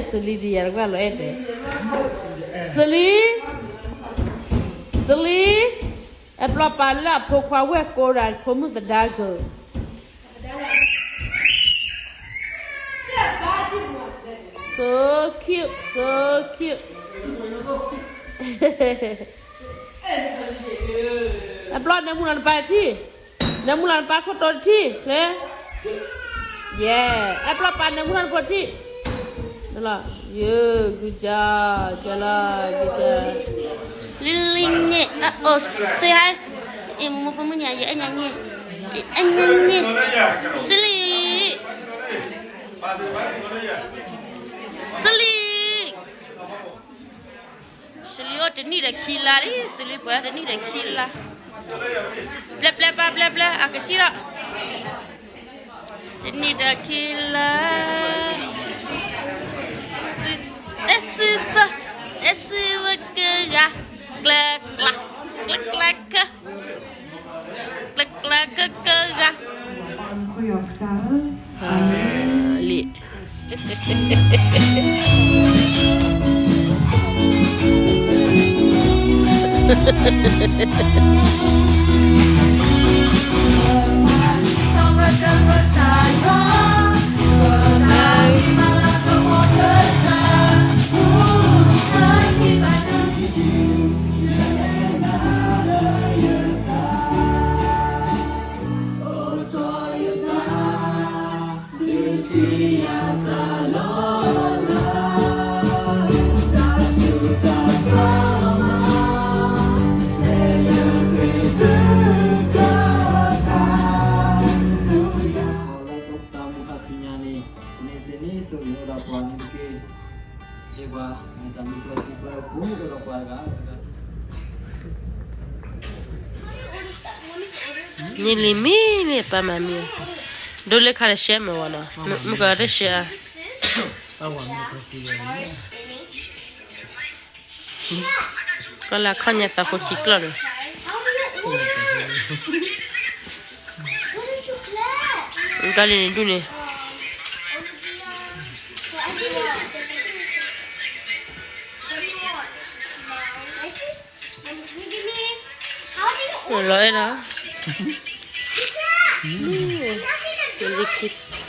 စလံဒံးယၤတကွၢ်လီၤအဲၣ်တဲ, စလံ, စလံ, အပျီပာ်လၢအဖိခွါဝဲၢ်ကိးဒၣ်ဖိမုၣ်သဒါကၢၢ် So cute, so cute. အပျီနၢမူလီၤနပၢ်တထံၣ်, နၢမူလီၤနပၢ်ခိၣ်တီတထံၣ်, ချ့, yeah, အပျီပၢ်နၢမူလီၤနဖိတထံၣ်, လီၤ, yeah, good job, ကလီၤ, good job. လံလံည့, အအိၣ်, say hi, အမူဖိမုၣ်ညါ, ယအဲၣ်ညါည့, ယအဲၣ်ညါည့, စလံ, စလံ စလံအိၣ်တနံၣ်ဒီးခံလါလံ, စလံပှဲၤတနံၣ်ဒီးခံလါ, ပျဲပျဲပၢ်ပျဲပျဲ, အကစံၣ်လီၤ, တနံၣ်ဒီးခံလါ, တဲစံပၢ်, တဲစံဝဲကဂၤ, ကျၢကျၢ, ကျၢကျၢက, ကျၢကျၢကကဂၤ, လံ န့ၣ်လံမံၤလံ ပၢ်မၤမံၤ, ဒိလၢခါတရှဲမ့ၢ်ဝဲနီၤ, မုၢ်ကတရှဲဧါ, ကလၢခီၣ်ညါသးဖိခံကျီၢ်န့ၣ်, ကလံၤန့ၣ်ဒူၣ်န့ၣ် လီၤအဲၣ်ဒၣ်, လၢခံ